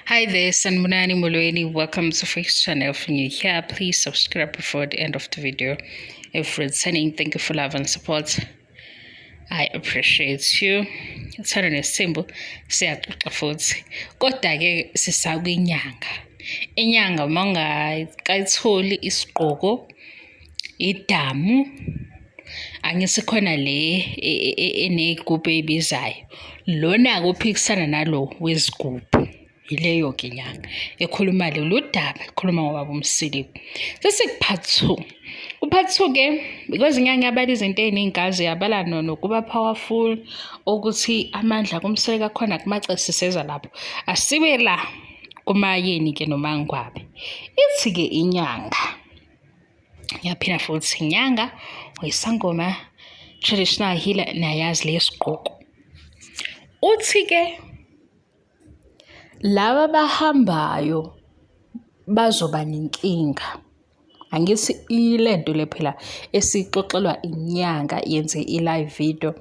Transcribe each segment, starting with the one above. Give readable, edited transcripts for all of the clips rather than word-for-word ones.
Hi there, Sanibonani Molweni. Welcome to Face Channel. If you're new here, please subscribe before the end of the video. If returning, thank you for love and support. I appreciate you. Uthando nesithembu siyaxoxa futhi. Kodwa-ke sisakwinyanga. Inyanga uma ungakayitholi isigqoko, idamu, angithi khona le eney'gubhu ey'bizayo. Lona-ke uphikisana nalo wezigubhu. Yileyo-ke inyanga ekhuluma lolu daba, ekhuluma ngobaba uMseleku. Sesiku-part two. Ku-part two-ke, because inyanga yabala izinto ey'ningi ngazo, yabala nokuba powerful, ukuthi amandla kuMseleku akhona kuMaCele, siseza lapho. Asibe la kuMaYeni-ke noMaNgwabe. Ithi-ke inyanga, Ngiyaphila futhi inyanga uyisangoma traditional healer nayazi lesigqoko. Uthi-ke laba abahambayo bazoba nenkinga. Angithi ile nto le phela esixoxelwa inyanga yenze i-live video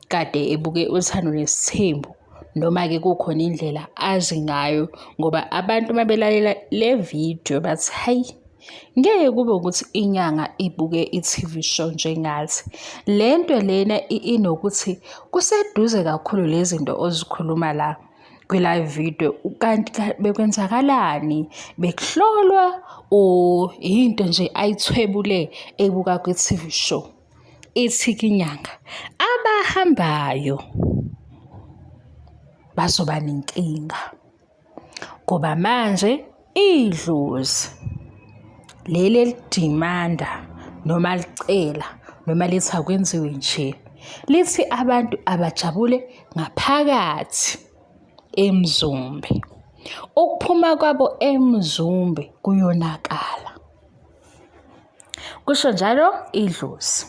kade ebuke uThando Nesithembu noma-ke kukhona indlela azi ngayo ngoba abantu uma belalela le video bathi hayi ngeke kube ukuthi inyanga ibuke i-TV show njengathi. Le nto lena inokuthi kuseduze kakhulu lezi zinto ozikhuluma la kwi-live video kanti bekwenzakalani bekuhlolwa or yinto nje ayithwebule ebuka kwi-TV show. Ithi-ke inyanga abahambayo bazoba nenkinga ngoba manje idlozi leli elidimanda noma licela noma lithi akwenziwe nje lithi abantu abajabule ngaphakathi eMzumbe. Ukuphuma kwabo eMzumbe kuyonakala. Kusho njalo idlozi.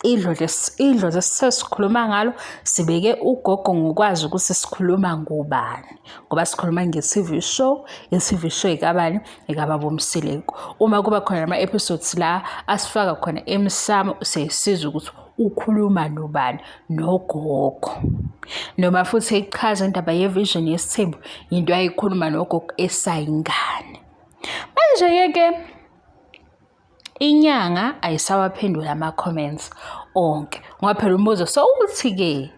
Idlozi idlozi esithe sikhuluma ngalo sibeke ugogo ngokwazi ukuthi sikhuluma ngobani ngoba sikhuluma nge-TV show, i-TV show ikabani? Ikababa uMseleku. Uma kuba khona ama-episodes la asifaka khona emsamo siyayisiza ukuthi ukhuluma nobani, nogogo. Noma futhi echaza indaba ye-vision yesithembu yinto ayikhuluma nogogo esayingane. Manje-ke ke inyanga ayisawaphenduli ama-comments onke ngoba phela umbuzo sowuthi-ke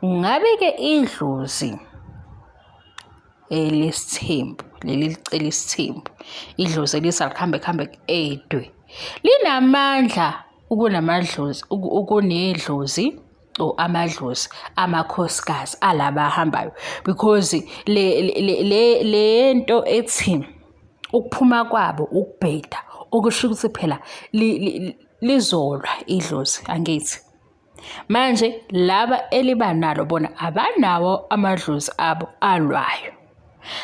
ngabe-ke idlozi elesithembu leli licela isithembu idlozi elisa lihambe kuhambe edwe linamandla ukunamadlozi ukunedlozi or amadlozi amakhosikazi alaba ahambayo because le le le nto ethi ukuphuma kwabo ukubheda okusho ukuthi phela lizolwa idlozi angithi manje laba eliba nalo bona abanawo amadlozi abo alwayo.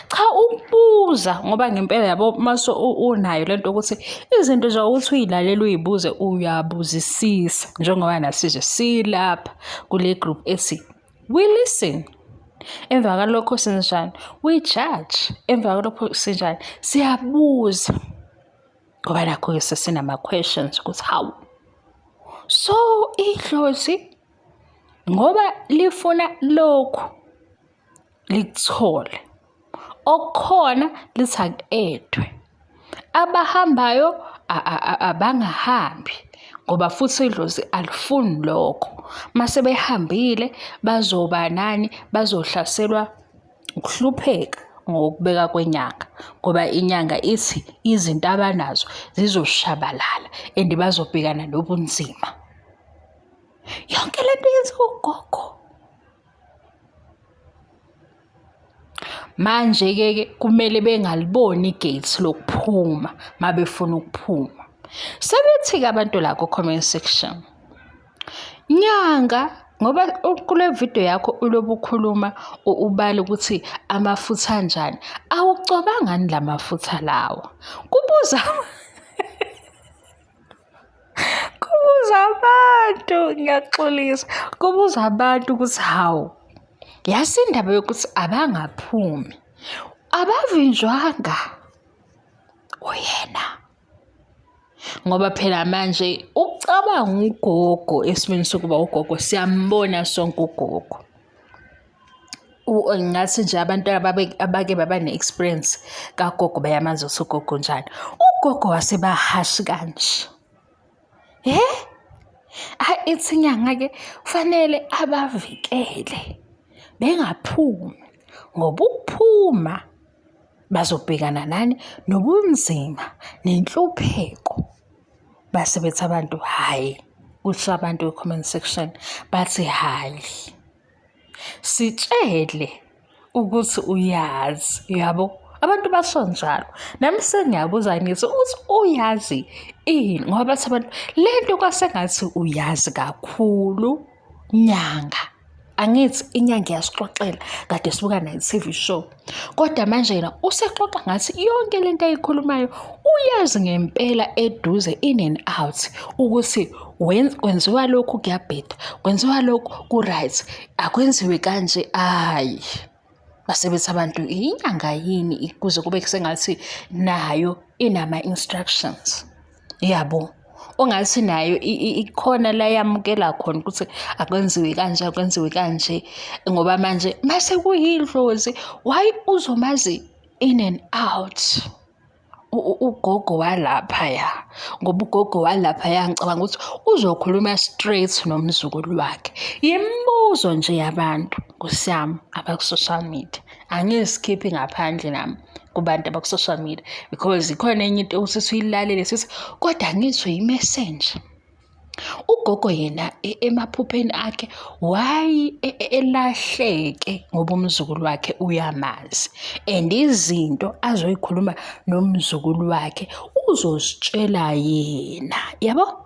Cha ukubuza ngoba ngempela yabo mase unayo lento ukuthi izinto nje ukuthi uyilalele uyibuze uyabuzisisa njengoba nasizwe silapha kule group ethi we listen. Emva kwalokho senzenjani? We judge. Emva kwalokho sinjani? Siyabuza. Ngoba nakho-ke sesinama-questions ukuthi hawu so idlozi ngoba lifuna lokhu likuthole. Okukhona lithi aku-edwe. Abahambayo abangahambi ngoba futhi idlozi alifuni lokho. Mase behambile bazoba nani, bazohlaselwa ukuhlupheka ngokubeka kwenyanga ngoba inyanga ithi izinto abanazo zizoshabalala and bazobhekana nobunzima. Yonke le nto yenziwa ugogo. Manje-ke ke kumele bengaliboni i-gate lokuphuma uma befuna ukuphuma. Sebethi-ke abantu la ku-comment section, nyanga ngoba kule video yakho ulobe ukhuluma ubala ukuthi amafutha anjani, awucwabangani la mafutha lawa? Kubuza Kubuza abantu, ngiyaxolisa. Kubuza abantu ukuthi hawu, yazi indaba yokuthi abangaphumi, abavinjwanga uyena. Ngoba phela manje ukucabanga ugogo esimweni sokuba ugogo siyambona sonke ugogo. Ngathi nje abantu abake baba ne-experience kagogo bayamazi ukuthi ugogo njani. Ugogo wasebahashi kanje. He? Hhayi ithi inyanga-ke kufanele abavikele bengaphumi ngoba ukuphuma bazobhekana nani nobunzima nenhlupheko. Base bethi abantu hhayi, kusho abantu kwi-comment section bathi hhayi. Sitshele ukuthi uyazi, uyabo? Abantu basho njalo. Nami sengiyabuza ngithi uthi uyazi ini ngoba bathi abantu le nto kwasengathi uyazi kakhulu nyanga. Angithi inyanga iyasixoxela kade sibuka nayo i-TV show. Kodwa manje yena usexoxa ngathi yonke lento ayikhulumayo uyazi ngempela eduze in and out ukuthi kwenziwa lokhu kuyabheda, kwenziwa lokhu ku-right, akwenziwe kanje ayi. Base bethi abantu inyanga yini kuze kube sengathi nayo inama-instructions. Yabo. Ongathi nayo ikhona la yamukela khona ukuthi akwenziwe kanje akwenziwe kanje ngoba manje mase kuyidlozi why uzomazi in and out ugogo walaphaya ngoba ugogo walaphaya ngicabanga ukuthi uzokhuluma straight nomzukulu wakhe. Yimibuzo nje yabantu nkosi yami abaku-social media. Angizikhiphi ngaphandle nami kubantu abaku-social media because ikhona enye into ukuthi siyilalele sithi kodwa ngizwe i-messenger. Ugogo yena emaphupheni akhe why elahleke ngoba umzukulu wakhe uyamazi and izinto azoyikhuluma nomzukulu wakhe uzozitshela yena yabo.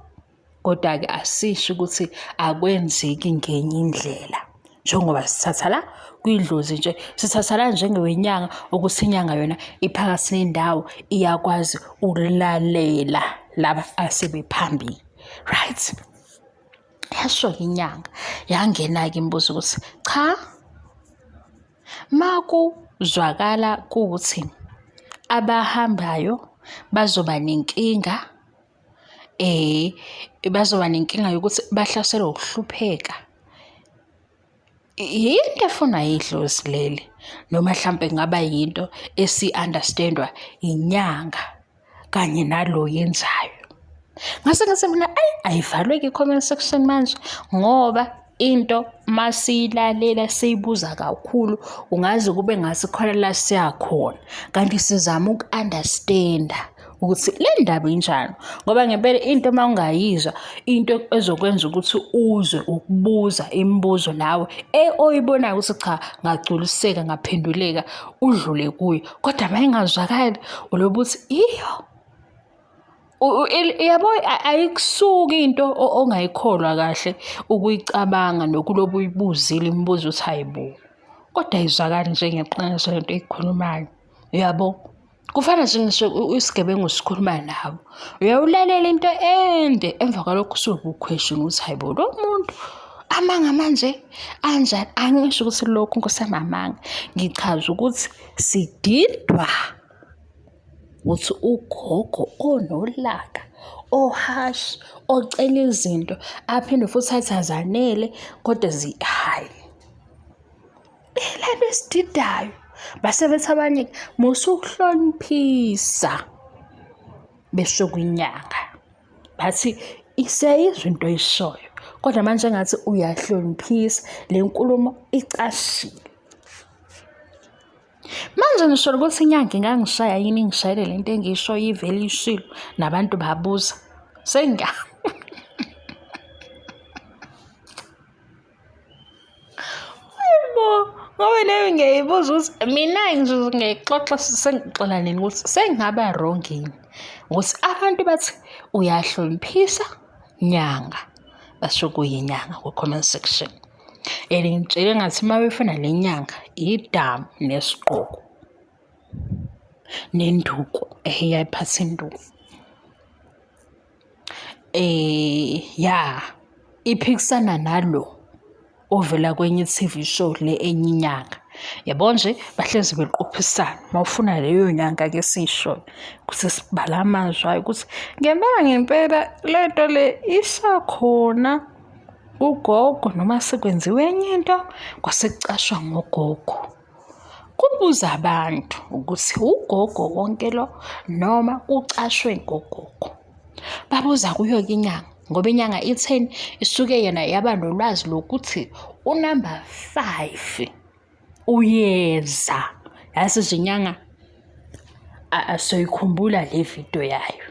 Kodwa-ke asisho ukuthi akwenzeki ngenye indlela njengoba sithatha la kwidlozi nje sithatha la njengewenyanga ukuthi inyanga yona iphakathi nendawo iyakwazi ukulalela laba asebephambili right. Yasho-ke inyanga yangena-ke imibuzo ukuthi cha makuzwakala kuthi abahambayo bazoba nenkinga bazoba nenkinga yokuthi bahlaselwe ukuhlupheka. Yinto efunwa yidlozi leli noma hlampe kungaba yinto esi-understand-wa inyanga kanye nalo yenzayo. Ngase ngithi mina ayi ayivalwe-ke i-comment section manje ngoba into masiyilalela siyibuza kakhulu ungaze kube ngathi khona la siyakhona kanti sizama uku-understand-a ukuthi le ndaba injani ngoba ngempela into uma ungayizwa into ezokwenza ukuthi uzwe ukubuza imibuzo nawe oyibonayo ukuthi cha ngagculiseka ngaphenduleka udlule kuyo kodwa uma ingazwakali ulobe uthi iyo yabo ayikusuki into ongayikholwa kahle ukuyicabanga nokulobe uyibuzile imibuzo ukuthi hayi bo kodwa ayizwakali njengeqiniso lento eyikhulumayo uyabo. Kufana nje ngisho isigebengu sikhuluma nabo. Uyawulalela into ende emva kwalokho usuke ukhweshina ukuthi hayi bo lo muntu amanga manje anjani. Angisho ukuthi lokhu nkosi yami amanga, ngichaza ukuthi sididwa ukuthi ugogo onolaka ohashi ocela izinto aphinde futhi athi azanele kodwa hhayi. Lento esididayo base bethi abanye musukuhloniphisa besho kwinyanga bathi iseyizwa into oyishoyo kodwa manje engathi uyahloniphisa le nkulumo icashile. Manje ngisho ukuthi inyanga ingangishaya yini ingishayele le nto engiyishoyo ivele ishilo nabantu babuza sengiya Hayibo, ngoba leyo ngiyayibuza ukuthi mina nje ngiyayixoxa sengixola nini ukuthi sengingaba wrong yini ukuthi abantu bathi uyahloniphisa nyanga basho kuyinyanga ku-comment section. And ngitshele ngathi uma befuna le nyanga idamu nesigqoko nenduku eyayiphatha induku. Ya iphikisana nalo ovela kwenye i-T_V show le enye inyanga. Yabo nje bahlezi beqophisana uma ufuna leyo nyanga-ke esiyishoyo ukuthi sibale amazwi ayo ukuthi ngempela ngempela le nto le isakhona Ugogo noma sekwenziwe enye into kwase kucashwa ngogogo. Kubuza abantu ukuthi ugogo wonke lo noma kucashwe ngogogo. Babuza kuyo-ke inyanga ngoba inyanga itheni isuke yena yaba nolwazi lokuthi unumber 5 uyeza. Yazi nje inyanga asoyikhumbula le video yayo.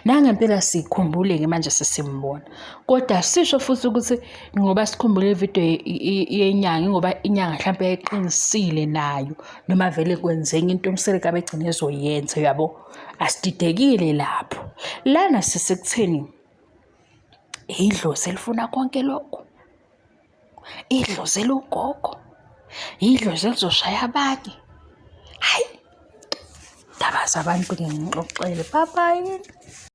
Nangempela sikhumbule-ke manje sesimbona. Kodwa sisho futhi ukuthi ngoba sikhumbule ividiyo yenyanga ngoba inyanga mhlawumpe yayiqinisile nayo noma vele kwenzeka into uMseleku abegcine ezoyenza uyabo. Asididekile lapho. Lana sisekutheni idlozi elifuna konke lokhu. Idlozi elugogo, idlozi elizoshaya abanye. Hhayi, ndaba zabantu-ke ngixoxele. Bye bye.